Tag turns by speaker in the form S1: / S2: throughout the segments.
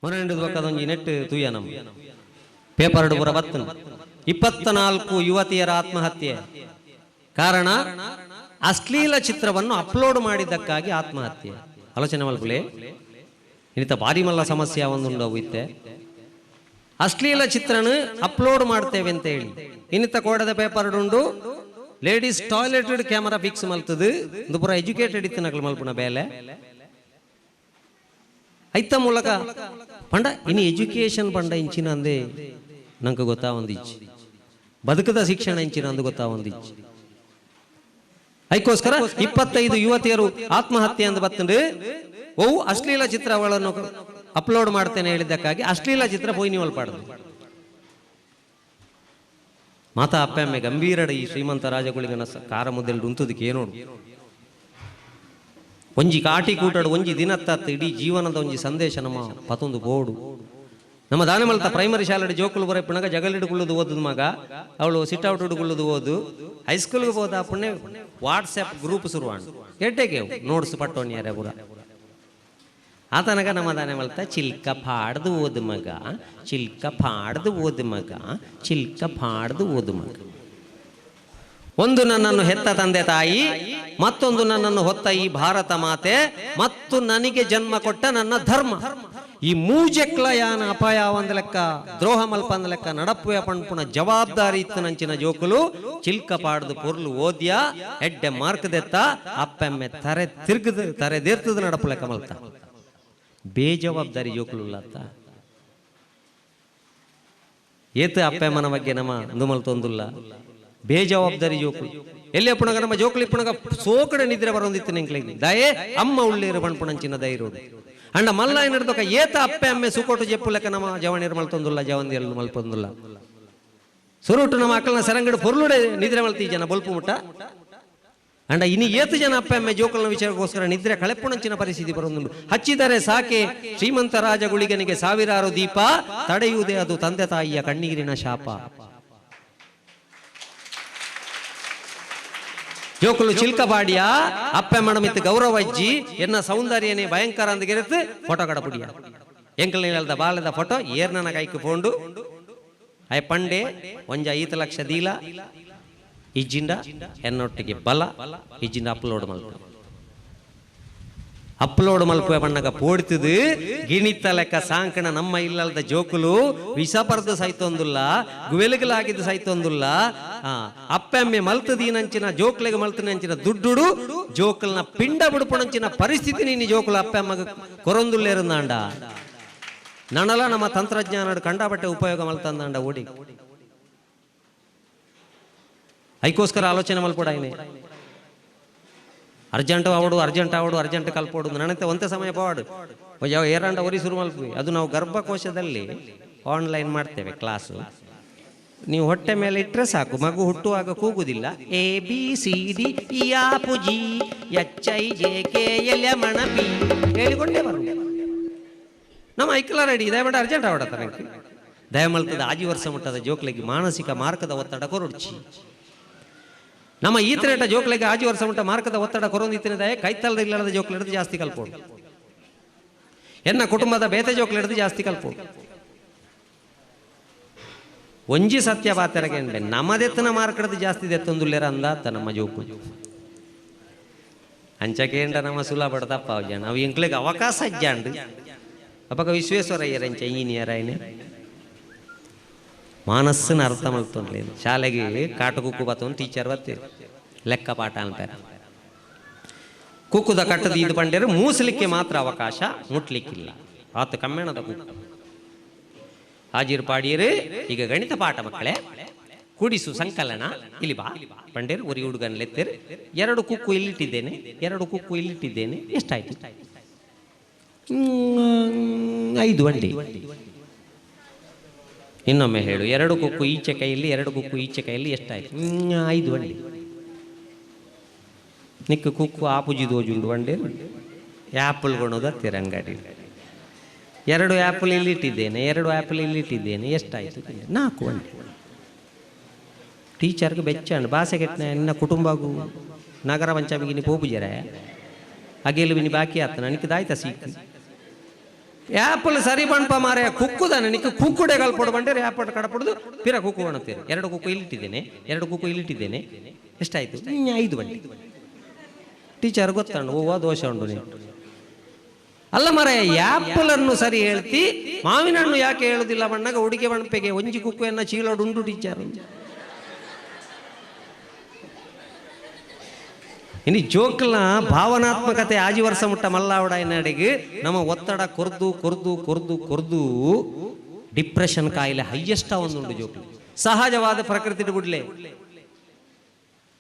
S1: ಮೊನೆಂಡು ಬೊಕ್ಕದೊಂಜಿ ನೆಟ್ ತೂಯ ನಮ್ಮ ಪೇಪರ್ ಪೂರ ಬತ್ತನು 24 ಯುವತಿಯರ ಆತ್ಮಹತ್ಯೆ ಕಾರಣ ಅಶ್ಲೀಲ ಚಿತ್ರವನ್ನು ಅಪ್ಲೋಡ್ ಮಾಡಿದ್ದಕ್ಕಾಗಿ ಆತ್ಮಹತ್ಯೆ. ಆಲೋಚನೆ ಮಲ್ಪುಲೆ ಇನ್ನಿತ ಭಾರಿ ಮಲ್ಲ ಸಮಸ್ಯೆ ಒಂದುಂಡು ಇತ್ತೆ. ಅಶ್ಲೀಲ ಚಿತ್ರನ ಅಪ್ಲೋಡ್ ಮಾಡ್ತೇವೆ ಅಂತ ಹೇಳಿ ಇನ್ನಿತ ಕೋಡದ ಪೇಪರ್ ಉಂಡು ಲೇಡೀಸ್ ಟಾಯ್ಲೆಟ್ ಕ್ಯಾಮರಾ ಫಿಕ್ಸ್ ಮಲ್ತದು ಇದು ಪೂರ ಎಜುಕೇಟೆಡ್ ಇತ್ತು ನಕಲು ಮಲ್ಪುನ ಬೇಲೆ ಐತ ಮೂಲಕ ಪಂಡ ಇನಿ ಎಜುಕೇಶನ್ ಪಂಡ ಇಂಚಿನ ಅಂದೇ ನಂಗೆ ಗೊತ್ತಾ ಒಂದಿಚ್ಚಿ ಬದುಕದ ಶಿಕ್ಷಣ ಇಂಚಿನ ಅಂದು ಗೊತ್ತಾ ಒಂದಿಚ್ಚಿ. ಅದಕ್ಕೋಸ್ಕರ 25 ಯುವತಿಯರು ಆತ್ಮಹತ್ಯೆ ಅಂದು ಬತ್ತಂಡು ಓ ಅಶ್ಲೀಲ ಚಿತ್ರಗಳನ್ನು ಅಪ್ಲೋಡ್ ಮಾಡ್ತೇನೆ ಹೇಳಿದ್ದಕ್ಕಾಗಿ ಅಶ್ಲೀಲ ಚಿತ್ರ ಪೋಯಿ ನೀವು ಅಲ್ಪಾಡದು. ಮಾತಾ ಅಪ್ಪಮ್ಮೆ ಗಂಭೀರಡ ಈ ಶ್ರೀಮಂತ ರಾಜಗುಳಿಗನ ಕಾರ ಮುದ್ದೆಲ್ ಉಂತದಕ್ಕೆ ಏನೋಡು ಒಂಜಿ ಕಾಟಿ ಕೂಟಡು ಒಂಜಿ ದಿನತ್ತ ಇಡೀ ಜೀವನದ ಒಂಜಿ ಸಂದೇಶ ನಮ್ಮ ಪತೊಂದು ಬೋಡು. ನಮ್ಮ ದಾನಮಲ್ತ ಪ್ರೈಮರಿ ಶಾಲೆಡ್ ಜೋಕುಲು ಬರಪ್ಪಣಗ ಜಗಲಿಡುಕೊಳ್ಳುದು ಓದುದು ಮಗ ಅವಳು ಸಿಟ್ ಔಟ್ ಹಿಡ್ಕೊಳ್ಳೋದು ಓದು ಹೈಸ್ಕೂಲ್ಗೆ ಹೋದ ಪುಣ್ಯ ವಾಟ್ಸ್ಆ್ಯಪ್ ಗ್ರೂಪ್ ಶುರುವಾಣ ಎಡ್ಡೆಗೆ ನೋಟ್ಸ್ ಪಟ್ಟೋನ್ಯಾರ ಪೂರ ಆತನಗ ನಮ್ಮ ದಾನೆ ಮಲ್ತ ಚಿಲ್ಕ ಪಾಡ್ದು ಓದು ಮಗ ಚಿಲ್ಕ ಪಾಡ್ದು ಓದು ಮಗ ಚಿಲ್ಕ ಪಾಡ್ದು ಓದು ಮಗ. ಒಂದು ನನ್ನನ್ನು ಹೆತ್ತ ತಂದೆ ತಾಯಿ, ಮತ್ತೊಂದು ನನ್ನನ್ನು ಹೊತ್ತ ಈ ಭಾರತ ಮಾತೆ, ಮತ್ತು ನನಗೆ ಜನ್ಮ ಕೊಟ್ಟ ನನ್ನ ಧರ್ಮ. ಈ ಮೂಜೆಕ್ಲ ಯಾನ ಅಪಾಯ ಒಂದ್ ಲೆಕ್ಕ ದ್ರೋಹ ಮಲ್ಪ ಅಂದ ಲೆಕ್ಕ ನಡಪುಯ ಪಣ್ಪುಣ ಜವಾಬ್ದಾರಿ ಇತ್ತು ನಂಚಿನ ಜೋಕುಲು ಚಿಲ್ಕ ಪಾಡ್ದು ಪೊರ್ಲು ಓದ್ಯ ಎಡ್ಡೆ ಮಾರ್ಕದೆತ್ತ ಅಪ್ಪೆಮ್ಮೆ ತರೆ ತಿರ್ಗದ ತರೆ ದೇರ್ತದ ನಡಪು ಲೆಕ್ಕ ಮಲ್ತ ಬೇಜವಾಬ್ದಾರಿ ಜೋಕುಲು ಅತ್ತ ಏತ ಅಪ್ಪೆಮ್ಮನ ಬಗ್ಗೆ ನಮ್ಮ ನುಮಲ್ ತೊಂದುಲ್ಲ ಬೇಜವಾಬ್ದಾರಿ ಜೋಕುಲು ಎಲ್ಲಿ ಅಪ್ಪಣಗ ನಮ್ಮ ಜೋಕುಲು ಇಪ್ಪಣಗ ಸೋಕಡೆ ನಿದ್ರೆ ಬರೋದಿತ್ತು ನಿಂಕ್ಲಿಗೆ ದಯೆ ಅಮ್ಮ ಉಳ್ಳೇರು ಪಣ್ಪುಣಂಚಿನ ದೈರೋಡು ಅಂಡ ಮಲ್ಲ ಏನಿಡ್ದೊಕ ಏತ ಅಪ್ಪೆ ಅಮ್ಮೆ ಸುಕೋಟು ಜೆಪ್ಪು ಲೆಕ್ಕ ನಮ್ಮ ಜವಣಿರು ಮಲ್ತೊಂದುಲ್ಲ ಜವಂದಿಯಲ್ಲಿ ಮಲ್ಪೊಂದುಲ್ಲ ಸುರುಟು ನಮ್ಮ ಅಕ್ಕಲ್ನ ಸರಂಗಡು ಪೊರ್ಲುಡೆ ನಿದ್ರೆ ಮಲ್ತಿ ಜನ ಬೊಲ್ಪು ಮುಟ್ಟ ಅಂಡ ಇನಿ ಏತು ಜನ ಅಪ್ಪೆ ಅಮ್ಮೆ ಜೋಕಲ್ನ ವಿಚಾರಕ್ಕೋಸ್ಕರ ನಿದ್ರೆ ಕಳೆಪುಣಂಚಿನ ಪರಿಸ್ಥಿತಿ ಬರೋದುಂಟು. ಹಚ್ಚಿದರೆ ಸಾಕೆ ಶ್ರೀಮಂತ ರಾಜಗುಳಿಗನಿಗೆ ಸಾವಿರಾರು ದೀಪ, ತಡೆಯುವುದೇ ಅದು ತಂದೆ ತಾಯಿಯ ಕಣ್ಣೀರಿನ ಶಾಪ. ಜೋಕುಲು ಚಿಲ್ಕಬಾಡಿಯ ಅಪ್ಪೆ ಮಣಮಿತ್ತು ಗೌರವಜ್ಜಿ ಎನ್ನ ಸೌಂದರ್ಯನೇ ಭಯಂಕರ ಅಂದಗಿರುತ್ತೆ ಫೋಟೋ ಕಡಪುಡಿಯ ಎಂಕಲ್ ನೀಲದ ಬಾಲದ ಫೋಟೋ ಏರ್ನನ ಕೈக்கு ಫೋಂಡು ಅಯ ಪಂಡೆ ಒಂಜ 5 ಲಕ್ಷ ದೀಲ ಇಜ್ಜಿಂಡ ಎನ್ನೊಟ್ಟಿಗೆ ಬಲ ಇಜ್ಜಿಂಡ ಅಪ್ಲೋಡ್ ಮಲ್ಪ ಅಪ್ಲೋಡ್ ಮಲ್ಪ ಬಣ್ಣಗ ಪೋಡ್ತದು ಗಿಣಿತ ಲೆಕ್ಕ ಸಾಂಕಣ ನಮ್ಮ ಇಲ್ಲದ ಜೋಕುಲು ವಿಷಪರ್ದ ಸೈತೊಂದುಲ್ಲ ಗುವೆಲುಗಲಾಗಿದ್ದು ಸೈತೊಂದುಲ್ಲ. ಅಪ್ಪೆಮ್ಮೆ ಮಲ್ತದೀನಂಚಿನ ಜೋಕ್ಲೆಗೆ ಮಲ್ತನಂಚಿನ ದುಡ್ಡುಡು ಜೋಕಲ್ನ ಪಿಂಡ ಬುಡುಪಣಂಚಿನ ಪರಿಸ್ಥಿತಿ ನೀನು ಜೋಕುಲು ಅಪ್ಪೆಮ್ಮಗ ಕೊರೊಂದುಲ್ಲೇರುಂದಾಂಡ ನನಲ ನಮ್ಮ ತಂತ್ರಜ್ಞಾನ ಕಂಡಬಟ್ಟೆ ಉಪಯೋಗ ಮಲ್ತಂದಾಂಡ ಓಡಿ ಐಕೋಸ್ಕರ ಆಲೋಚನೆ ಮಲ್ಪಡಾಯಿನಿ ಅರ್ಜೆಂಟ್ ಆವಡು ಅರ್ಜೆಂಟ್ ಆವಡು ಅರ್ಜೆಂಟ್ ಕಲ್ಪೋಡು ನನಂತೆ ಒಂದೇ ಸಮಯ ಪವಾಡು ಯಾವ ಏರಾಂಡ ಒರಿ ಶುರು ಮಲ್ಪಿ ಅದು ನಾವು ಗರ್ಭಕೋಶದಲ್ಲಿ ಆನ್ಲೈನ್ ಮಾಡ್ತೇವೆ ಕ್ಲಾಸು. ನೀವು ಹೊಟ್ಟೆ ಮೇಲೆ ಇಟ್ಟರೆ ಸಾಕು ಮಗು ಹುಟ್ಟುವಾಗ ಕೂಗುದಿಲ್ಲ. ಎ ಬಿ ಸಿ ಡಿ ಇ G H I J K L M N P ಹೇಳಿಕೊಂಡೇ ಬರು ನಮ್ಮ ಐಕ್ಲ ರೆಡಿ ದಯಮಾಡಿ ಅರ್ಜೆಂಟ್ ಆವಡತ್ತ ನನಗೆ ದಯಮಲ್ತದ ಆಜಿ ವರ್ಷ ಮುಟ್ಟದ ಜೋಕ್ಲೆಗೆ ಮಾನಸಿಕ ಮಾರ್ಕದ ಒತ್ತಡ ಕೊರೊಡ್ಚಿ ನಮ್ಮ ಈತರೇಟ ಜೋಕ್ಲೆಗೆ ಆಜಿ ವರ್ಷ ಮುಟ್ಟ ಮಾರ್ಕದ ಒತ್ತಡ ಕೊರೊಂದಿತ್ತಿನ ಕೈತಲದ ಇಲ್ಲದ ಜೋಕ್ಲೆ ಜಾಸ್ತಿ ಕಲ್ಪೋಡು ಎನ್ನ ಕುಟುಂಬದ ಬೇತೆ ಜೋಕ್ಲೆ ಜಾಸ್ತಿ ಕಲ್ಪೋಡು. ಒಂಜಿ ಸತ್ಯ ಬಾತೆರಗೆ ನಮ್ಮದೆತ್ತನ ಮಾರ್ಕಡದ ಜಾಸ್ತಿ ದೆತ್ತೊಂದುಲ್ಲೇರ ಅಂದಾತ ನಮ್ಮ ಜೋಕು ಅಂಚಕೇಂಡ ನಮ್ಮ ಸುಲಭ ತಪ್ಪ ಜನ ಅವು ಎಂಕ್ಲೆಗೆ ಅವಕಾಶ ಇಜ್ಜಾಂಡು ಅಪಕ ವಿಶ್ವೇಶ್ವರಯ್ಯರ ಅಂಚ ಇಂಜಿನಿಯರ್ ಆಯ್ನೆ ಮಾನಸ್ಸನ್ನ ಅರ್ಥ ಮಲ್ತೊಂದ್ಲೇನು ಶಾಲೆಗೆ ಕಾಟು ಕುಕ್ಕು ಬತ್ತೊಂದು ಟೀಚರ್ ಬತ್ತೀರಿ ಲೆಕ್ಕ ಪಾಠ ಅಂತಾರೆ ಕುಕ್ಕುದ ಕಟ್ಟದ ಇದು ಪಂಡ್ಯರು ಮೂಸಲಿಕ್ಕೆ ಮಾತ್ರ ಅವಕಾಶ ಮುಟ್ಲಿಕ್ಕಿಲ್ಲ ಆತ ಕಮ್ಮೇಣದ ಕುಕ್ಕು ಹಾಜಿರು ಪಾಡಿಯರು. ಈಗ ಗಣಿತ ಪಾಠ ಮಕ್ಕಳೇ ಕೂಡಿಸು ಸಂಕಲನ ಇಲ್ಲಿ ಬಾ ಪಂಡೇರು ಒರಿ ಹುಡುಗನ ಲೆತ್ತೇರು 2 ಕುಕ್ಕು ಇಲ್ಲಿಟ್ಟಿದ್ದೇನೆ 2 ಕುಕ್ಕು ಇಲ್ಲಿಟ್ಟಿದ್ದೇನೆ ಎಷ್ಟಾಯ್ತು 5 ಅಂಡಿ. ಇನ್ನೊಮ್ಮೆ ಹೇಳು 2 ಕುಕ್ಕು ಈಚೆ ಕೈಯಲ್ಲಿ 2 ಕುಕ್ಕು ಈಚೆ ಕೈಯಲ್ಲಿ ಎಷ್ಟಾಯ್ತು 5 ಅಂಡಿ. ನಿಕ್ಕ ಕುಕ್ಕು ಆಪುಜಿ ದೋಜುಂಡು ಅಂಡೇರು ಆ್ಯಪಲ್ ಕೊಣೋದು ಹತ್ತಿರ ಅಂಗಡಿ 2 ಆ್ಯಪಲ್ ಇಲ್ಲಿಟ್ಟಿದ್ದೇನೆ 2 ಆ್ಯಪಲ್ ಇಲ್ಲಿಟ್ಟಿದ್ದೇನೆ ಎಷ್ಟಾಯಿತು 4 ಅಂಡಿ. ಟೀಚರ್ಗೆ ಬೆಚ್ಚಾಂಡು ಭಾಷೆ ಕೆಟ್ಟನ ನಿನ್ನ ಕುಟುಂಬಗೂ ನಗರ ಪಂಚಮಿಗೆ ನೀ ಪೋಪುಜರ ಅಗೇಲು ಬಿನಿ ಬಾಕಿ ಆತ ನನಗೆ ದಾಯ್ತ ಸೀಕ್ ಆ್ಯಪಲ್ ಸರಿ ಬಣ್ಪ ಮಾರೆ ಕುಕ್ಕುದಾನೆ ನಿಕ್ಕ ಕುಕ್ಕುಡೆ ಕಲ್ಪೊಡು ಬಂಡೇರಿ ಆ್ಯಪಲ್ ಕಡಪಡುದು ಪಿರ ಕುಕ್ಕು ಬಣತ್ತೀರಿ. 2 ಕುಕ್ಕು ಇಲ್ಲಿಟ್ಟಿದ್ದೇನೆ, 2 ಕುಕ್ಕು ಇಲ್ಲಿಟ್ಟಿದ್ದೇನೆ. ಎಷ್ಟಾಯ್ತು? 5 ಬಂಡಿ. ಟೀಚರ್ ಗೊತ್ತಂಡು ಹೂವ ದೋಷ ಉಂಡು ನೀನು. ಅಲ್ಲ ಮರ ಆ್ಯಪಲ್ ಅನ್ನು ಸರಿ ಹೇಳ್ತಿ, ಮಾವಿನ ಹಣ್ಣು ಯಾಕೆ ಹೇಳುದಿಲ್ಲ ಬಣ್ಣಗ ಉಡುಗೆ ಬಣಪೆಗೆ ಒಂಜಿ ಕುಕ್ಕುವನ್ನ ಚೀಲೋಡುಂಡು ಟೀಚರ್. ಇನ್ನು ಜೋಕ್ಲ ಭಾವನಾತ್ಮಕತೆ ಆಜಿ ವರ್ಷ ಮುಟ್ಟ ಮಲ್ಲಾವಡ ಎನ್ನಡಿಗೆ ನಮ್ಮ ಒತ್ತಡ ಕೊರ್ದು ಕೊರ್ದು ಕೊರ್ದು ಕೊರ್ದು ಡಿಪ್ರೆಷನ್ ಕಾಯಿಲೆ ಹೈಯೆಸ್ಟ್ ಒಂದುಂಡು ಜೋಕ್ಲು. ಸಹಜವಾದ ಪ್ರಕೃತಿ ಬಿಡ್ಲೆ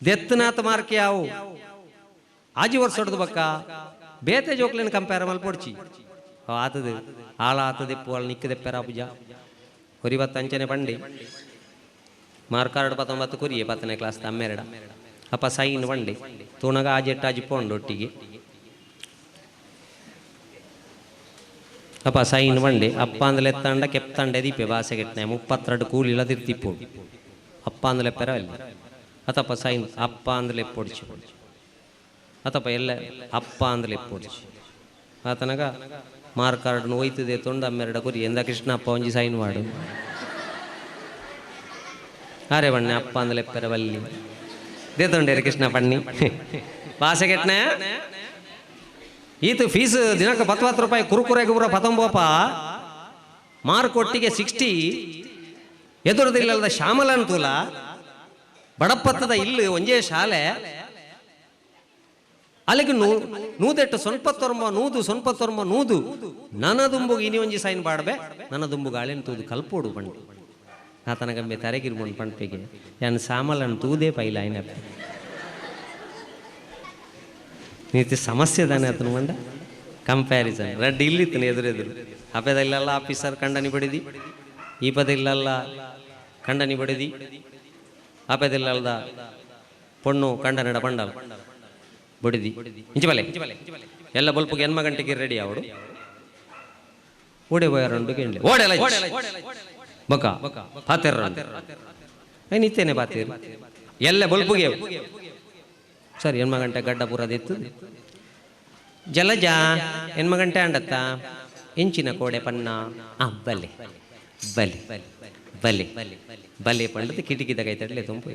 S1: ದೆತ್ತನಾಥ ಮಾರ್ಕೆ ಯಾವು ಆಜಿ ವರ್ಷ ಹೊಡೆದು ಬಕ್ಕ ಬೇತೆ ಜೋಕ್ಲೇನು ಕಂಪೇರ್ ಮಲ್ಪೊಡ್ಚಿ ಆತದೆ ಆಳ ಆತದೆಪ್ಪು ಆಳು ನಿಕ್ಕದೆಪ್ಪೆರ ಪೂಜ ಹೊರಿಬತ್ತ ಅಂಚನೆ ಬಂಡಿ ಮಾರ್ಕಾರ್ಡ್ 19 ಕುರಿಯೆ 10ನೇ ಕ್ಲಾಸ್ ತಮ್ಮೆರಡ ಅಪ್ಪ ಸೈನ್ ಬಂಡಿ ತೂಣಗ ಆಜೆಟ್ಟಾಜಿ ಪೋಂಡು ಒಟ್ಟಿಗೆ ಅಪ್ಪ ಸೈನ್ ಬಂಡಿ ಅಪ್ಪ ಅಂದಲೆ ಎತ್ತಂಡ ಕೆಪ್ತಂಡೆ ದೀಪೆ ಬಾಸೆಗೆಟ್ನೆ 32 ಕೂಲಿಲ್ಲ ತಿರ್ತಿಪ್ಪೋಡು ಅಪ್ಪ ಅಂದಲೆ ಪೆರ ಅಲ್ಲಿ ಅತಪ್ಪ ಸೈನ್ ಅಪ್ಪ ಅಂದಲೆ ಪೊಡಿಚು ಅತಪ್ಪ ಎಲ್ಲ ಅಪ್ಪ ಅಂದಲೆ ಪೊಡಿಚು ಆತನಗ ಮಾರ್ಕಾರ್ಡ್ನು ಒಯ್ತದೆ ತೊಂಡು ಅಮ್ಮೆರಡ ಕುರಿ ಎಂದ ಕೃಷ್ಣ ಅಪ್ಪ ಒಂಜಿ ಸೈನ್ ಮಾಡು ಅರೆ ಬಣ್ಣೆ ಅಪ್ಪ ಅಂದಲೆ ಪೆರ ಬಲ್ಲಿ ದೇತೊಂಡೇರಿ ಕೃಷ್ಣ ಪಣ್ಣಿ ಬಾಸೆಗೆಟ್ನೆ ಈತ ಫೀಸ್ ದಿನಕ್ಕೆ 10 ರೂಪಾಯಿ ಕುರುಕುರೆಗೆ ಪೂರ ಪತಂಬೋಪ ಮಾರ್ಕ್ ಒಟ್ಟಿಗೆ 60 ಎದುರದಿಲ್ಲದ ಶ್ಯಾಮಲನ್ ತೂಲ ಬಡಪತ್ತದ ಇಲ್ಲಿ ಒಂಜೇ ಶಾಲೆ ಅಲ್ಲಿಗೆ ನೂದೆಟ್ಟು ಸೊನ್ಪತ್ತೊರ್ಮ ನೂದು ಸೊನ್ಪತ್ತೊರ್ಮ ನೂದು ನನ್ನ ದುಂಬುಗೆ ಇನಿ ಒಂಜಿ ಸೈನ್ ಬಾಡ್ಬೆ ನನ್ನ ದುಂಬುಗೆ ಆಳೆನ್ ತೂದು ಕಲ್ಪೋಡು ಬಂಡು ಆತನ ಗಂಬೆ ತರೆಗಿರ್ಬೋದು ಪಂಪಿಗೆ ಯಾನ್ ಸಾಮಲನ್ ತೂದೇ ಪೈಲ ಐನಪ್ಪ ನೀತಿ ಸಮಸ್ಯೆ ತಾನೆ ಆತನು ಬಂಡ ಕಂಪ್ಯಾರಿಸನ್ ರೆಡ್ ಇಲ್ಲಿತ್ತನ ಎದುರೆದುರು ಆ ಪದ ಇಲ್ಲಲ್ಲ ಆಫೀಸರ್ ಕಂಡನಿ ಬಡಿದಿ ಈ ಪದ ಇಲ್ಲಲ್ಲ ಕಂಡನಿ ಬಡಿದಿ ಆ ಪದ ಇಲ್ಲಲ್ದ ಪೊಣ್ಣು ಕಂಡನಡ ಬಂಡಲ್ ಬಡಿದಿ ಇಂಚಬಲೆ ಎಲ್ಲ ಬಲ್ಪುಗೆ ಎನ್ಮ ಗಂಟೆಗೆ ರೆಡಿ ಅವಡು ಓಡೆ ಬೋಯರಂಡು ಗೆಂಡ್ಲೆ ಓಡೆಲ್ಲ ಬಕ ಪಾತೆರ ನಿತ್ತೇನೆ ಪಾತೇರು ಎಲ್ಲ ಬಲ್ಪುಗೆ ಸರಿ ಎನ್ಮ ಗಂಟೆ ಗಡ್ಡ ಪೂರದಿತ್ತು ಜಲಜ ಎನ್ಮ ಗಂಟೆ ಅಂಡತ್ತ ಇಂಚಿನ ಕೋಡೆ ಪನ್ನ ಆ ಬಲೆ ಬಲೆ ಬಲೆ ಬಲೆ ಪಂಡದ ಕಿಟಕಿದ ಕೈ ತಡಲೆ ತುಂಬು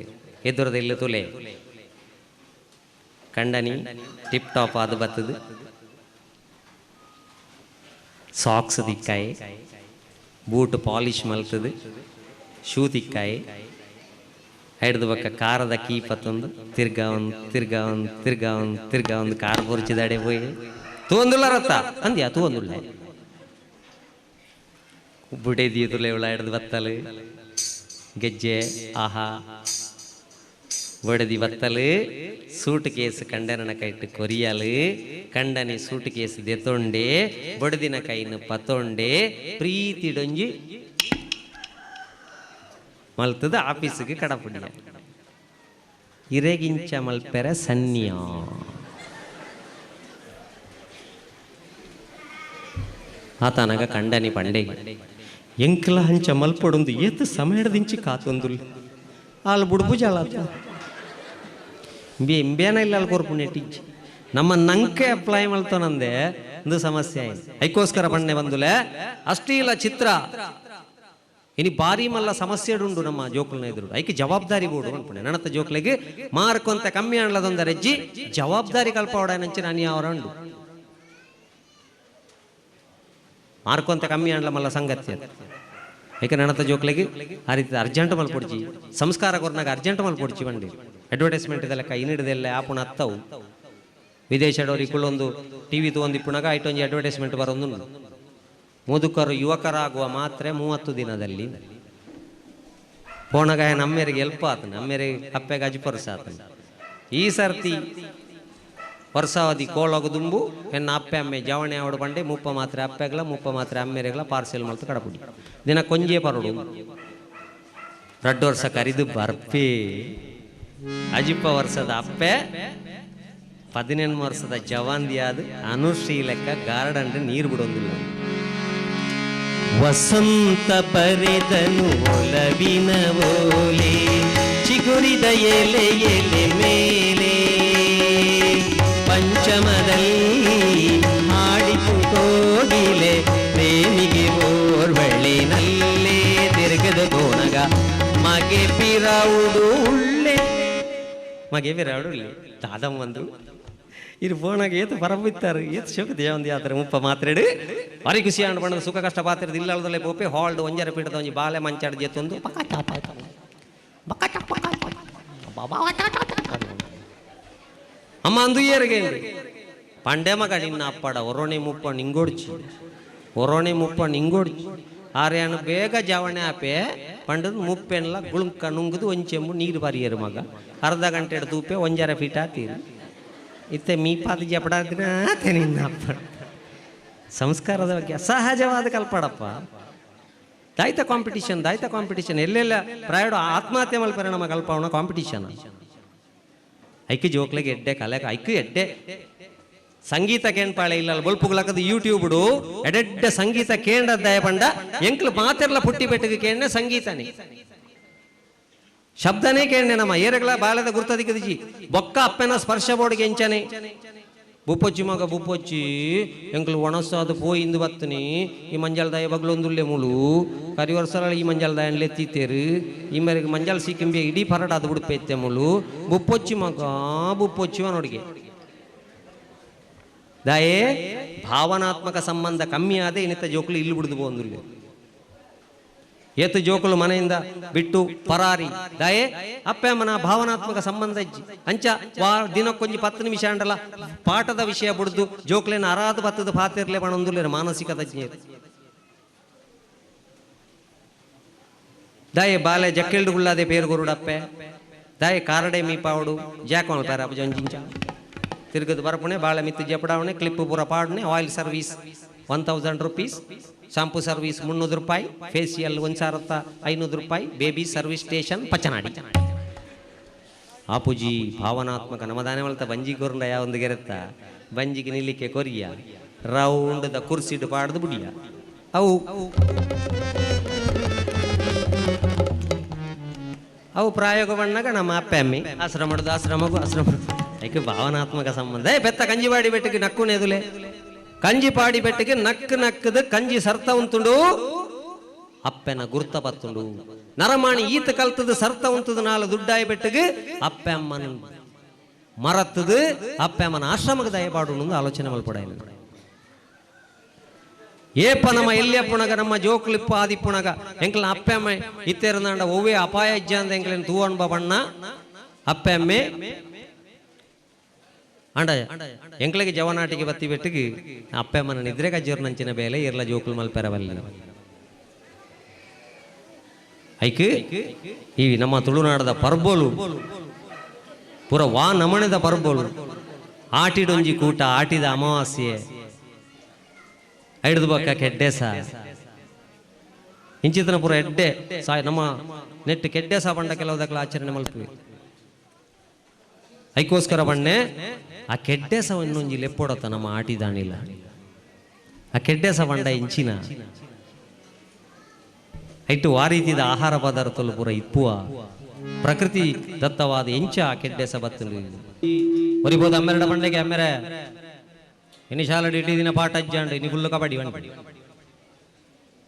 S1: ಎದುರದ ಇಲ್ಲ ತುಲೆ ಕಂಡನಿ ಟಿಪ್ ಟಾಪ್ ಆದ ಬತ್ತದು ಸಾಕ್ಸ್ ದಿಕ್ಕಾಯಿ ಬೂಟ್ ಪಾಲಿಶ್ ಮಲ್ತದು ಶೂ ತಿಕ್ಕಾಯಿ ಹಿಡ್ದು ಬಕ್ಕ ಕಾರದ ಕೀ ಪತ್ತೊಂದು ತಿರ್ಗಾ ಒಂದು ತಿರ್ಗಾ ಒಂದು ತಿರ್ಗಾ ಒಂದು ತಿರ್ಗಾ ಒಂದು ಕಾರ್ ಪೊರ್ಚಿದಾಡೆ ಪೋಯಿ ತೂಂದುಲ್ಲ ರತ್ತ ಅಂದ್ಯಾ ತೂಂದುಲ್ಲ ಬುಡೇದಿ ತುಲೆ ಇವಳ ಹಿಡ್ದು ಬತ್ತಲು ಗೆಜ್ಜೆ ಆಹಾ ಬಡದಿ ಬತ್ತಲು ಸೂಟ್ ಕೇಸ್ ಕಂಡನ ಕೈಟ್ಟು ಕೊರಿಯಲು ಕಂಡನಿ ಸೂಟ್ ಕೇಸ್ ದೆತ್ತೊಂಡೆ ಬಡದಿನ ಕೈನು ಪತ್ತೊಂಡೆ ಪ್ರೀತಿಡೊಂಜಿ ಮಲ್ತದ ಆಫೀಸಿಗೆ ಕಡಪುಡಿಯ ಇರೆಗಿಂಚ ಮಲ್ಪೆರ ಸನ್ನಿಯ ಆತನಗ ಕಂಡನಿ ಪಂಡೆಗೆ ಎಂಕಲ ಹಂಚ ಮಲ್ಪಡೊಂದು ಏತು ಸಮಯದಿಂಚಿ ಕಾತೊಂದುಲ್ ಆಲ್ ಬುಡ್ಬು ಜಾಲಾತ ಇಂಬೇನ ಇಲ್ಲ ಅಲ್ಲಿ ಕೊರ್ಪುಣೆ ಟೀಚ್ ನಮ್ಮ ನಂಕೆ ಅಪ್ಲೈ ಮಲ್ತನಂದೆ ಒಂದು ಸಮಸ್ಯೆ ಆಯ್ತು. ಐಕೋಸ್ಕರ ಬಣ್ಣೆ ಬಂದುಲೆ ಅಷ್ಟೀಲ ಚಿತ್ರ ಇನಿ ಬಾರಿ ಮಲ್ಲ ಸಮಸ್ಯೆ ಉಂಡು ನಮ್ಮ ಜೋಕುಲ್ನ ಎದುರು ಐಕೆ ಜವಾಬ್ದಾರಿ ಬೋಡು ಅನ್ಪುಣೆ ನನ್ನತ್ತ ಜೋಕ್ಲೆಗೆ ಮಾರ್ಕ್ ಅಂತ ಕಮ್ಮಿ ಅನ್ಲದೊಂದರೆಜ್ಜಿ ಜವಾಬ್ದಾರಿ ಕಲ್ಪವಡ ನಂಚಿನ ಅನಿಯಾವರ ಉಂಡು ಮಾರ್ಕ್ ಅಂತ ಕಮ್ಮಿ ಅನ್ಲ ಮಲ್ಲ ಸಂಗತಿ ಅದು. ಏಕೆ ನನ್ನತ್ತ ಜೋಕ್ಲೆಗೆ ಆ ರೀತಿ ಅರ್ಜೆಂಟ್ ಮಲ್ಪೊಡ್ಚಿ ಸಂಸ್ಕಾರ ಕೊರ್ನಾಗ ಅರ್ಜೆಂಟ್ ಮಲ್ಪೊಡ್ಚಿ ಬಂಡಿ ಅಡ್ವರ್ಟೈಸ್ಮೆಂಟ್ ಇದೆಲ್ಲ ಇನ್ನಿಡ್ದೆಲ್ಲ ಆಪುಣ ಅತ್ತವು ವಿದೇಶದವ್ರು ಇಕ್ಕುಳ್ಳೊಂದು ಟಿ ವಿ ಒಂದು ಇಪ್ಪುಣಾಗ ಐಟೊಂಜಿ ಅಡ್ವರ್ಟೈಸ್ಮೆಂಟ್ ಬರೋದು ಮುದುಕರು ಯುವಕರಾಗುವ ಮಾತ್ರೆ 30 ದಿನದಲ್ಲಿ ಪೋಣಗಾಯ ನಮ್ಮೆರಿಗೆ ಎಲ್ಪ್ ಆತನ ನಮ್ಮೆರಿಗೆ ಅಪ್ಪೆಗೆ ಅಜ್ಪರ್ಸ ಆತನ ಈ ಸರ್ತಿ ವರ್ಷಾವಧಿ ಕೋಳಗು ದುಂಬು ಎನ್ನ ಅಪ್ಪೆ ಅಮ್ಮೆ ಜವಣೆ ಅವಡು ಬಂಡೆ ಮುಪ್ಪ ಮಾತ್ರೆ ಅಪ್ಪೆಗಳ ಮುಪ್ಪ ಮಾತ್ರೆ ಅಮ್ಮೆರೆಗಳ ಪಾರ್ಸೆಲ್ ಮಲ್ತು ಕಡಪುಡಿ ದಿನ ಕೊಂಜೆ ಪರಡು ರಡ್ಡು ವರ್ಷ ಕರಿದು ಬರ್ಪಿ ಅಜಿಪ್ಪ ವರ್ಷದ ಅಪ್ಪೆ 18 ವರ್ಷದ ಜವಾಂದಿಯಾದ ಅನುಶ್ರೀ ಲೆಕ್ಕ ಗಾರ್ಡನ್ ನೀರು ಬಿಡೋದಿಲ್ಲ. ವಸಂತ ಬರೆದನು ಒಲವಿನ ಓಲೆ ಚಿಗುರಿದ ಎಲೆ ಎಲೆ ಮೇಲೆ ಪಂಚಮದಲ್ಲಿ ಹಾಡಿತು ಕೋಗಿಲೆ ಪ್ರೇಮ ಮಗೆ ಪಿರವುಡು ಉಳ್ಳೆ ಮಗೆ ಪಿರವುಡು ಉಳ್ಳೆ ದಾದಂ ಬಂದು ಇದು ಫೋನಾಗ ಏತು ಪರಬಿತ್ತಾರೆ ಏತು ಶೋಕ ದೇವಂದಿ ಆತರ ಮುಪ್ಪ ಮಾತ್ರೆಡು ಭಾರಿ ಖುಷಿ ಆಂಡ್ ಬಣ್ಣದ ಸುಖ ಕಷ್ಟ ಪಾತ್ರದ ಇಲ್ಲದಲ್ಲೇ ಪೋಪೆ ಹಾಲ್ಡ್ ಒಂಜರ ಪೀಠದ ಒಂಜಿ ಬಾಲೆ ಮಂಚಾಡ ಜೇತೊಂದು ಅಮ್ಮ ಅಂದು ಏರಿಗೆ ಪಂಡೆ ಮಗ ನಿನ್ನ ಅಪ್ಪಡ ಒರೋಣಿ ಮುಪ್ಪ ನಿಂಗೋಡ್ಚಿ ಒರೋಣಿ ಮುಪ್ಪ ನಿಂಗೋಡ್ಚಿ ಆರ್ಯಾನು ಬೇಗ ಜವಣೆ ಆಪೆ ಪಂಡದ ಮುಪ್ಪೆನ್ಲ ಗುಳುಂಕ ನುಂಗುದು ಒಂಚೆಂಬು ನೀರು ಬಾರಿಯರು ಮಗ ಅರ್ಧ ಗಂಟೆ ತೂಪೆ ಒಂಜರ ಫೀಟ್ ಆತೀರಿ ಇತ್ತೆ ಮೀಪಾದ ಜಪಡಾದಿನ ನಿನ್ನ ಅಪ್ಪ ಸಂಸ್ಕಾರದ ಬಗ್ಗೆ ಸಹಜವಾದ ಕಲ್ಪಡಪ್ಪ. ದಾಯ್ತ ಕಾಂಪಿಟಿಷನ್ ದಾಯ್ತ ಕಾಂಪಿಟಿಷನ್ ಎಲ್ಲೆಲ್ಲ ಪ್ರಾಯಡು ಆತ್ಮಹತ್ಯೆ ಮಲ್ಪರೆ ಪರಿಣಾಮ ಕಲ್ಪವಣ ಕಾಂಪಿಟಿಷನ್. ಐಕ್ ಜೋಕ್ಲಿಗೆ ಎಡ್ಡೆ ಕಲೆಕ ಐಕ್ ಎಡ್ಡೆ ಸಂಗೀತ ಕೇಂಪಾಳೆ ಇಲ್ಲ ಬೊಲ್ಪುಗಳಕದ ಯೂಟ್ಯೂಬ್ಡು ಎಡೆಡ್ಡೆ ಸಂಗೀತ ಕೇಂದ್ರದ್ದಾಯ ಪಂಡ ಎಂಕ್ಲು ಮಾತೆರ್ಲ ಪುಟ್ಟಿ ಬೆಟ್ಟಗೆ ಕೇಂದ್ರ ಸಂಗೀತನೇ ಶಬ್ದನೇ ಕೇಂದ್ರ ನಮ್ಮ ಏರಗಳ ಬಾಲದ ಗುರ್ತದಿಕ್ಕದಿಜಿ ಬೊಕ್ಕ ಅಪ್ಪನ ಸ್ಪರ್ಶ ಬೋರ್ಡ್ಗೆ ಎಂಚನೆ ಬುಪ್ಪೊಚ್ಚಿ ಮಗ ಬುಪ್ಪೊಚ್ಚಿ ಎಂಕ್ಲು ಒಣಸಾದ ಪೋಯಿಂದು ಬತ್ತನಿ ಈ ಮಂಜಾಲ್ದಾಯ ಬಗ್ಲೊಂದುಲ್ಲೆ ಮುಳು ಕರಿ ವರ್ಷ ಈ ಮಂಜಾಲ್ದಾಯ ಎತ್ತಿತ್ತೇರು ಈ ಮೇರೆಗೆ ಮಂಜಾಲ್ ಸಿಕ್ಕಿಂಬೆ ಇಡೀ ಪರಡ ಅದು ಬಿಡುಪೈತೆ ಮುಳು ಬುಪ್ಪೊಚ್ಚಿ ಮಗ ಬುಪ್ಪೊಚ್ಚಿ ನೋಡಿಗೆ ದಾಯೇ ಭಾವನಾತ್ಮಕ ಸಂಬಂಧ ಕಮ್ಮಿ ಆದ ಇನ್ನಿತ ಜೋಕುಲು ಇಲ್ಲಿ ಬಿಡುದು ಬಂದುಲ್ಲೆ ಏತು ಜೋಕುಲು ಮನೆಯಿಂದ ಬಿಟ್ಟು ಪರಾರಿ ದಾಯೇ ಅಪ್ಪಮ್ಮನ ಭಾವನಾತ್ಮಕ ಸಂಬಂಧ ಇಜ್ಜಿ ಅಂಚ ವಾ ದಿನಕ್ಕೊಂಜಿ 10 ನಿಮಿಷ ಅಂಡಲ ಪಾಠದ ವಿಷಯ ಬಿಡ್ದು ಜೋಕ್ಲೇನ ಅರಾದ ಬತ್ತದ ಪಾತಿರ್ಲೆ ಬಣಂದುಲ್ಲೇರ ಮಾನಸಿಕ ತಜ್ಞರು. ದಾಯೆ ಬಾಲೆ ಜಕ್ಕೆಲ್ಡುಗುಳ್ಳಾದೆ ಪೇರು ಗುರುಡಪ್ಪೆ ದಾಯೆ ಕಾರಡೆ ಮೀಪಾವಡು ಜಾಕೋಣ ಪ್ಯಾರ ಜಂಜಿಂಚ ತಿರುಗದು ಬರಪುಣೆ ಬಾಳೆ ಮಿತ್ತು ಜಪಡಾವಣೆ ಕ್ಲಿಪ್ ಪೂರ ಪಾಡನೆ oil service 1000 rupees shampoo service 300 ರೂಪಾಯಿ ಫೇಸಿಯಲ್ 1500 ರೂಪಾಯಿ ಬೇಬಿ ಸರ್ವಿಸ್ ಸ್ಟೇಷನ್ ಪಚನಾಡಿ. ಆಪುಜಿ ಭಾವನಾತ್ಮಕ ನಮ್ಮದಾನೆ ಮಲ್ತ ಬಂಜಿ ಕೊರಂಡ ಯಾವೊಂದು ಗೆರೆತ್ತ ಬಂಜಿಗೆ ನಿಲ್ಲಿಕ್ಕೆ ಕೊರಿಯ ರೌಂಡ್ the ಕುರ್ಸಿಡು ಪಾಡ್ದು ಬುಡಿಯ ಅವು ಅವು ಪ್ರಾಯೋಗ ಬಣ್ಣಗ ನಮ್ಮ ಅಪ್ಪೆ ಅಮ್ಮಿ ಆಶ್ರಮಡ್ದು ಆಶ್ರಮಗು ಆಶ್ರಮ ಐಕೆ ಭಾವನಾತ್ಮಕ ಸಂಬಂಧ. ಏ ಬೆತ್ತ ಕಂಜಿವಾಡಿ ಬೆಟ್ಟಕ್ಕೆ ನಕ್ಕು ನೆದುಲೆ ಕಂಜಿಪಾಡಿ ಬೆಟ್ಟಕ್ಕೆ ನಕ್ಕು ನಕ್ಕದು ಕಂಜಿ ಸರ್ತ ಉಂಟುಂಡು ಅಪ್ಪೆನ ಗುರ್ತ ಪತ್ತುಂಡು ನರಮಾಣಿ ಈತ ಕಲ್ತದ ಸರ್ತ ಉಂಟುದು ನಾಳು ದುಡ್ಡಾಯಿ ಬೆಟ್ಟಗೆ ಅಪ್ಪೆ ಅಮ್ಮನ ಮರತ್ತದು ಅಪ್ಪೆ ಅಮ್ಮನ ಆಶ್ರಮಕ್ಕೆ ದಯಪಾಡು ಆಲೋಚನೆ ಮಲ್ಪಡ. ಏಪ ನಮ್ಮ ಎಲ್ಲಿಯಪ್ಪುಣಗ ನಮ್ಮ ಜೋಕ್ಲಿಪ್ಪ ಆದಿಪ್ಪುಣಗ ಎಂಕ್ಲ ಅಪ್ಪೆ ಅಮ್ಮ ಇತ್ತೇರ್ನಾಂಡ ಒವ್ವೇ ಅಪಾಯ ಇಜ್ಜ ಅಂತ ಎಂಕ್ಲೇನು ತೂವಣ್ಬ ಬಣ್ಣ ಅಪ್ಪೆ ಅಮ್ಮೆ ಅಂಡ ಎಂಕ್ಲಿಗೆ ಜವನಾಟಿಗೆ ಬತ್ತಿ ಬೆಟ್ಟಿಗೆ ಅಪ್ಪೆ ಅಮ್ಮನ ನಿದ್ರೆ ಕಜ್ಜೋರ್ ನಂಚಿನ ಬೇಲೆ ಇರ್ಲ ಜೋಕುಲು ಮಲ್ಪೆರವಲ್ಲ. ಐಕ್ ಈ ನಮ್ಮ ತುಳುನಾಡದ ಪರ್ಬೋಲು ಪೂರ ವಾ ನಮಣದ ಪರ್ಬೋಲು ಆಟಿಡೊಂಜಿ ಕೂಟ ಆಟಿದ ಅಮಾವಾಸ್ಯೆ ಐಡ್ದು ಬಕ್ಕ ಕೆಡ್ಡೆಸ ಇಂಚಿತನ ಪೂರ ಎಡ್ಡೆ ಸಾಯ್ ನಮ್ಮ ನೆಟ್ಟು ಕೆಡ್ಡೆಸ ಬಂಡ ಕೆಲವುದಕ್ಕಲ ಆಚರಣೆ ಮಲ್ಪುವೆ. ಐಕೋಸ್ಕರ ಬಣ್ಣೆ ಆ ಕೆಡ್ಡೆಸ ಇನ್ನೊಂಜಿ ಲೆಪ್ಪೊಡತ ನಮ್ಮ ಆಟಿದಾಣಿಲ್ಲ ಆ ಕೆಡ್ಡೆಸ ಬಂಡ ಇಂಚಿನ ಐಟು ಆ ರೀತಿದ ಆಹಾರ ಪದಾರ್ಥలు ಪೂರ ಇಪ್ಪುವ ಪ್ರಕೃತಿ ದತ್ತವಾದ ಎಂಚ ಆ ಕೆಡ್ಡೆಸ ಬತ್ತಲು ಒರಿಬೋದು ಅಮ್ಮೆರಡ ಬಂಡೆಗೆ ಅಮ್ಮೆರೆ ಇನ್ನು ಶಾಲೆ ಇಡೀ ದಿನ ಪಾಠ ಅಜ್ಜಾಂಡು ಇನ್ನು ಫುಲ್ಲು ಕಬಡ್ಡಿ ಬಂಡಿ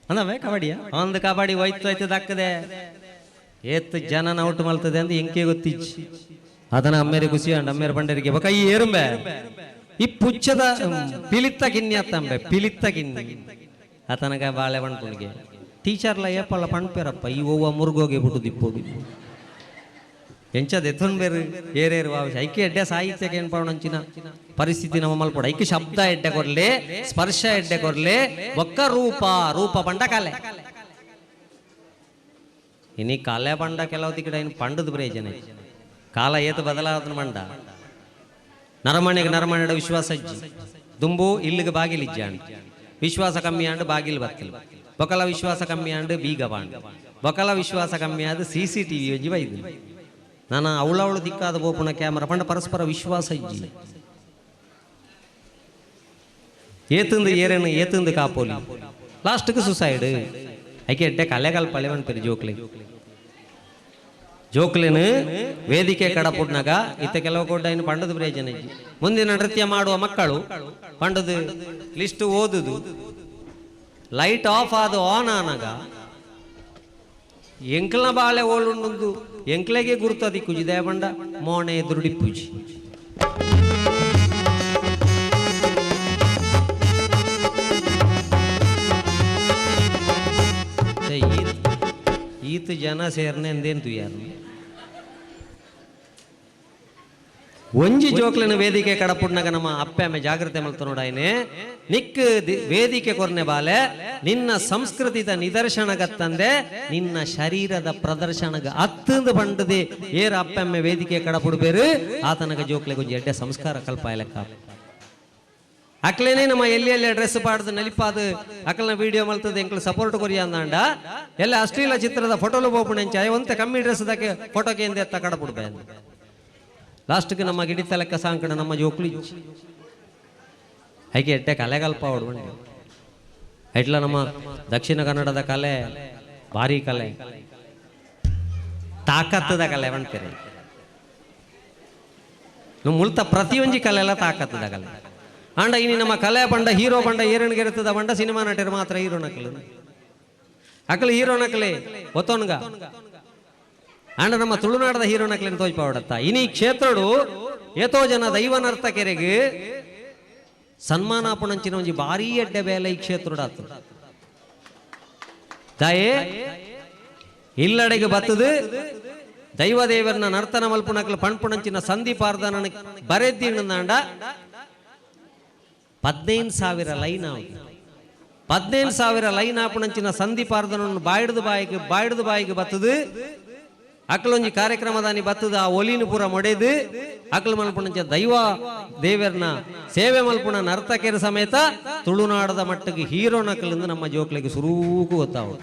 S1: ಅಂದವೇ ಕಬಡ್ಡಿಯ ಒಂದು ಕಬಡ್ಡಿ ಹೋಯ್ತು ಹೋಯ್ತು ದಕ್ಕದೆ ಏತ್ತು ಜನನ ಔಟ್ ಮಲ್ತದೆ ಅಂತ ಎಂಕೆ ಗೊತ್ತಿಚ್ಚಿ ಅದನ್ನ ಅಮ್ಮೇರೆ ಖುಷಿ ಅಂಡ್ ಅಮ್ಮೇರೆ ಬಂಡರಿಗೆ ಬಕ ಈ ಏರುಂಬೆ ಈ ಪುಚ್ಚದ ಪಿಲಿತ್ತ ಕಿನ್ನಿ ಅತ್ತಂಬೆ ಪಿಲಿತ್ತ ಕಿನ್ನಿ ಆತನಗ ಬಾಳೆ ಬಣ್ಪುಣಿಗೆ ಟೀಚರ್ಲ ಏಪಲ್ಲ ಪಣ್ಪೇರಪ್ಪ ಈ ಒವ್ವ ಮುರುಗೋಗೆ ಬಿಟ್ಟು ದಿಪ್ಪೋಡು ಎಂಚದ ಎತ್ತೊಂದು ಬೇರೆ ಏರೇರು ವಾವಶ ಐಕೆ ಎಡ್ಡೆ ಸಾಹಿತ್ಯಕ್ಕೆ ಏನು ಪಾವಣಂಚಿನ ಪರಿಸ್ಥಿತಿ ನಮ್ಮ ಮಲ್ಪಡ ಐಕೆ ಶಬ್ದ ಎಡ್ಡೆ ಕೊರ್ಲೆ ಸ್ಪರ್ಶ ಎಡ್ಡೆ ಕೊರ್ಲೆ ಒಕ್ಕ ರೂಪ ರೂಪ ಪಂಡ ಕಲೆ ಇನಿ ಕಲೆ ಪಂಡ ಕೆಲವು ತಿಕ್ಕಡ ಇನ್ನು ಪಂಡದ ಪ್ರಯೋಜನ ಕಾಲ ಏತು ಬದಲಾದ ಮಂಡ ನರಮಣಿಗೆ ನರಮಣಿಡ ವಿಶ್ವಾಸ ಇಜ್ಜಿ ದುಂಬು ಇಲ್ಲಿಗೆ ಬಾಗಿಲಿಜ್ಜಾಂಡ್ ವಿಶ್ವಾಸ ಕಮ್ಮಿ ಆಂಡ್ ಬಾಗಿಲು ಬತ್ತಿಲ್ ಬೊಕಲ ವಿಶ್ವಾಸ ಕಮ್ಮಿ ಆಂಡ್ ಬೀಗ ಬಾಂಡ್ ಬೊಕಲ ವಿಶ್ವಾಸ ಕಮ್ಮಿ ಆದ ಸಿ ಸಿ ಟಿ ವಿ ಒಂಜಿ ಬೈದು ನಾನು ಅವಳವಳು ದಿಕ್ಕಾದ ಬೋಪುನ ಕ್ಯಾಮರಾ ಪಂಡ ಪರಸ್ಪರ ವಿಶ್ವಾಸ ಇಜ್ಜಿ ಏತಂದು ಏರೇನು ಏತಂದು ಕಾಪೋಲಿ ಲಾಸ್ಟ್ಗೆ ಸುಸೈಡ್ ಐಕೆ ಎಡ್ಡೆ ಕಲೆಗಲ್ ಪಳೆವನ್ ಪೆರಿ ಜೋಕ್ಲಿ ಜೋಕ್ಲಿನ ವೇದಿಕೆ ಕಡಪುಡ್ನಾಗ ಇತ್ತ ಕೆಲವು ಕೊಡ್ಡ ಇನ್ನು ಪಂಡದ ಪ್ರಯೋಜನ ಇಜ್ಜಿ ಮುಂದಿನ ನೃತ್ಯ ಮಾಡುವ ಮಕ್ಕಳು ಪಂಡದ ಲಿಸ್ಟ್ ಓದುದು ಲೈಟ್ ಆಫ್ ಆದ ಆನ್ ಆನಾಗ ಎಂಕ್ಲನ ಬಾಳೆ ಓಲುಂಡು ಎಂಕ್ಲೆಗೆ ಗುರುತದಿ ಕುಜಿದೆ ಬಂಡ ಮೋಣೆ ಎದುರುಡಿ ಪೂಜಿ. ಈತ ಜನ ಸೇರ್ನೆ ಎಂದೇನು ತುಯ್ಯಾರು ಒಂಜಿ ಜೋಕ್ಲಿನ ವೇದಿಕೆ ಕಡಪುಡ್ನಾಗ ನಮ್ಮ ಅಪ್ಪೆ ಅಮ್ಮೆ ಜಾಗ್ರತೆ ಮಲ್ತ ನೋಡಾಯ್ನೆ ನಿಕ್ ವೇದಿಕೆ ಕೊರ್ನೆ ಬಾಲೆ ನಿನ್ನ ಸಂಸ್ಕೃತಿದ ನಿದರ್ಶನಗತ್ತಂದೆ ನಿನ್ನ ಶರೀರದ ಪ್ರದರ್ಶನಗ ಅತ್ತಂದು ಬಂಡದೆ ಏರ ಅಪ್ಪೆ ಅಮ್ಮೆ ವೇದಿಕೆ ಕಡಪುಡ್ಬೇರು ಆತನಗ ಜೋಕ್ಲೆ ಗೊಂಜಿ ಎಡ್ಡೆ ಸಂಸ್ಕಾರ ಕಲ್ಪಾಯಲೆಕ್ಕ. ಅಕ್ಲೇನೆ ನಮ್ಮ ಎಲ್ಲಿ ಎಲ್ಲಿ ಡ್ರೆಸ್ ಪಾಡ್ದು ನಲಿಪಾದು ಅಕಲ್ನ ವಿಡಿಯೋ ಮಲ್ತದ ಎಂಕ್ಲು ಸಪೋರ್ಟ್ ಕೊರಿಯ ಅಂದಾಂಡ ಎಲ್ಲ ಅಶ್ಲೀಲ ಚಿತ್ರದ ಫೋಟೋಲು ಬೋಪುಣೆಂಚ ಒಂತೆ ಕಮ್ಮಿ ಡ್ರೆಸ್ ದಕ್ಕೆ ಫೋಟೋಕ್ಕೆ ಎಂದೆ ಎತ್ತ ಕಡಪುಡ್ಬೇ. ಲಾಸ್ಟ್ಗೆ ನಮ್ಮ ಗಿಡಿತ ಲೆಕ್ಕ ಸಾಂಕಣ ನಮ್ಮ ಜೋಕ್ಲು ಹೈಗೆ ಎಟ್ಟೆ ಕಲೆಗಲ್ಪ ಅವಡು ಬಂಡಿ ಎಟ್ಲ ನಮ್ಮ ದಕ್ಷಿಣ ಕನ್ನಡದ ಕಲೆ ಭಾರಿ ಕಲೆ ತಾಕತ್ತದ ಕಲೆ ಅಂತಾರೆ. ನಮ್ಮ ಮುಲ್ತ ಪ್ರತಿಯೊಂಜಿ ಕಲೆ ಎಲ್ಲ ತಾಕತ್ತದ ಕಲೆ. ಆಂಡ ಇನಿ ನಮ್ಮ ಕಲೆ ಬಂಡ ಹೀರೋ ಬಂಡ ಏರಣಿಗೆ ಇರ್ತದ ಬಂಡ ಸಿನಿಮಾ ನಟರು ಮಾತ್ರ ಹೀರೋ ನಕಲು ಅಕಲು ಹೀರೋ ನಕಲೆ ಒತ್ತೋನ್ಗ. ಆಂಡ ನಮ್ಮ ತುಳುನಾಡದ ಹೀರೋ ನಕಲಿನ ತೋಜ್ಪಾವಡತ್ತ ಇನಿ ಕ್ಷೇತ್ರಡು ಏತೋ ಜನ ದೈವ ನರ್ತಕರಿಗೆ ಸನ್ಮಾನ ಪುಣಂಚಿನ ಒಂಜಿ ಭಾರೀ ಅಡ್ಡೆ ಬೇಲೆ ಈ ಕ್ಷೇತ್ರಡಾತು. ತಾಯೇ ಇಲ್ಲಡೆಗೆ ಬತ್ತದು ದೈವ ದೇವರನ್ನ ನರ್ತನ ಮಲ್ಪುಣಕ್ಲು ಪಣ್ಪುಣಂಚಿನ ಸಂದೀಪಾರ್ಧನ ಬರೆದ್ದೀಂಡ 15,000 ಲೈನ್ ಆವು. 15,000 ಲೈನ್ ಆಪುಣಂಚಿನ ಸಂದೀಪಾರ್ಧನನ್ನು ಬಾಯ್ದು ಬಾಯಿಗೆ ಬಾಯ್ದು ಬಾಯಿಗೆ ಬತ್ತದು ಅಕ್ಲೊಂಜಿ ಕಾರ್ಯಕ್ರಮದಾನಿ ಬತ್ತದ ಆ ಒಲಿನ ಪೂರ ಮೊಡೆದು ಅಕ್ಲು ಮಲ್ಪುಣಂಚ ದೈವ ದೇವರನ್ನ ಸೇವೆ ಮಲ್ಪುಣ ನರ್ತಕಿಯರ ಸಮೇತ ತುಳುನಾಡದ ಮಟ್ಟಿಗೆ ಹೀರೋ ನಕಲಿಂದ ನಮ್ಮ ಜೋಕ್ಲಿಗೆ ಸುರೂಕು ಗೊತ್ತಾವು.